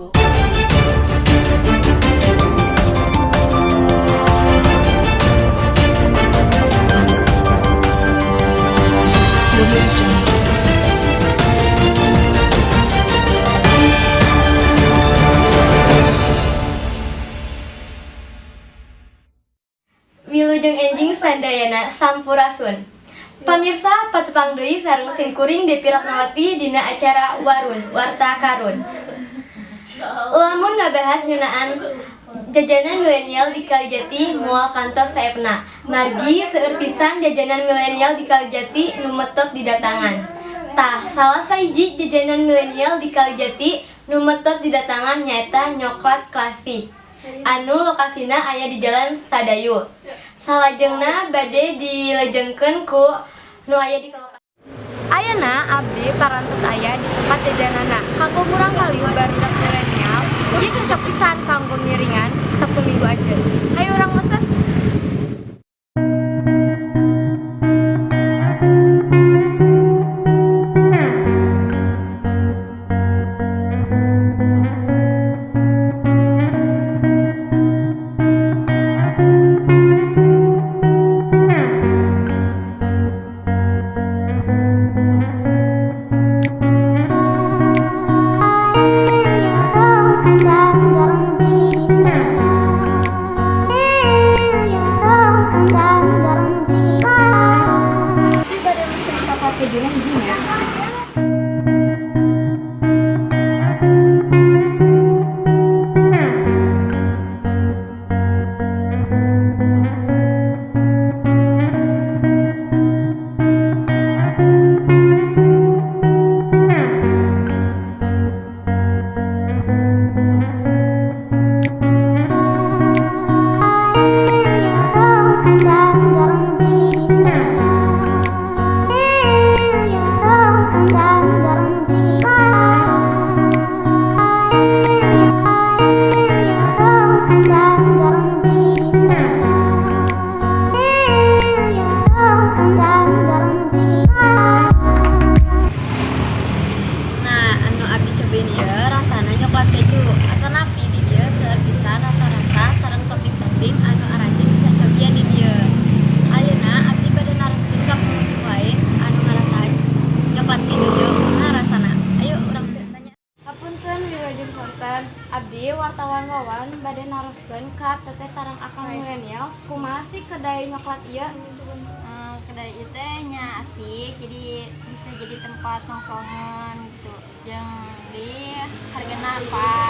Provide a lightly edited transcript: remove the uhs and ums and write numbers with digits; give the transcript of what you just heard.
Jungle. Audio Jungle. Wilujeng enjing sadayana, sampurasun. Pamirsa, patepang deui sareng simkuring Depi Ratnawati dina acara Warun Warta Karun. Lamun ngabahas ngeunaan jajanan milenial di Kalijati moal kantos saepna. Margi seueur pisan jajanan milenial di Kalijati nu metot didatangan. Tah, salah sahiji jajanan milenial di Kalijati nu metot didatangan nyaeta Nyoklat Klasik anu lokasina aya di Jalan Sadayu. Salajengna bade dilejengkeun ku nu aya di lokasi. Ayeuna abdi parantos aya di tempat jajanana. Kanggo murangkalih barudak milenial, ieu cocok pisan kanggo ngiringan Sabtu Minggu aja. Hayu urang mesen. Abdi bade mesen coklat kejuna hiji nya. Nah, anu abdi cobain ieu rasana nyoklat keju. Atanapi di dieu seueur pisan rasa-rasa sareng topping-topping anu aranjeun bisa cobian di dieu. Ayeuna abdi bade naroskeun ka pengunjung lain anu ngarasaan nyoklat keju ieu kumaha rasana. Ayo urang tanya. Hapunten, wilujeng sonten. Abdi wartawan Wawan bade naroskeun ka teteh sareng akang milenial, kumaha sih kedai nyoklat ieu? Kedai itu nya asik, jadi bisa jadi tempat nongkrongan gitu, yang di hargana pas.